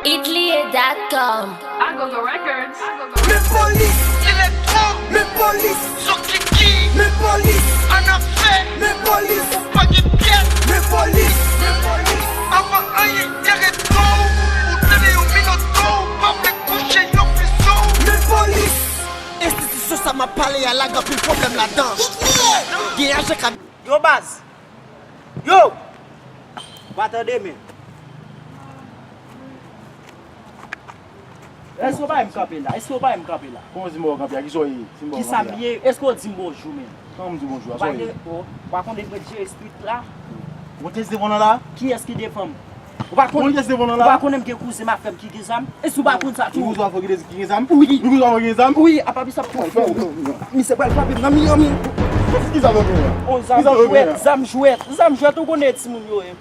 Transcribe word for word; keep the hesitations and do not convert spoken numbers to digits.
Itlie dot com. Agogo Records. Men polis, elektro, men polis, sou kiki, men polis, annafè, men polis, ou pa gen pyès, men polis, men polis, avan anyen te reto, ou tande yon minoto, ou pa vle kouche yon piso, men polis. Enstitisyon sa m ap pale a la gen anpil pwoblèm ladan. Gen ajan k ap Yo baz! Yo! Ou pa tande men. Èske w pa wè m kanpe la? Èske w pa wè m kanpe la? Kòman w di m wè w kanpe a? Kisa w ye? Kisa m ye? Èske w di m bonjou menm? Kòman m di bonjou a? Sa w ye? Ou pa konnen mwen jere street la? Ou te devan nan la? Kiyès ki devan m? Ou pa konnen, ou pa konnen m gen kouzen m ap fè m ki gen zam? Èske ou pa konn sa tou? Ou konnen ki gen zam? Wi. Ou konnen ki gen zam? Wi, apa misye ap tou fou. Misye pral frape m nan Miami. Ki zam ou gen an? On zam jwèt, zam jwèt, zam jwèt, ou konnen timoun yo ye.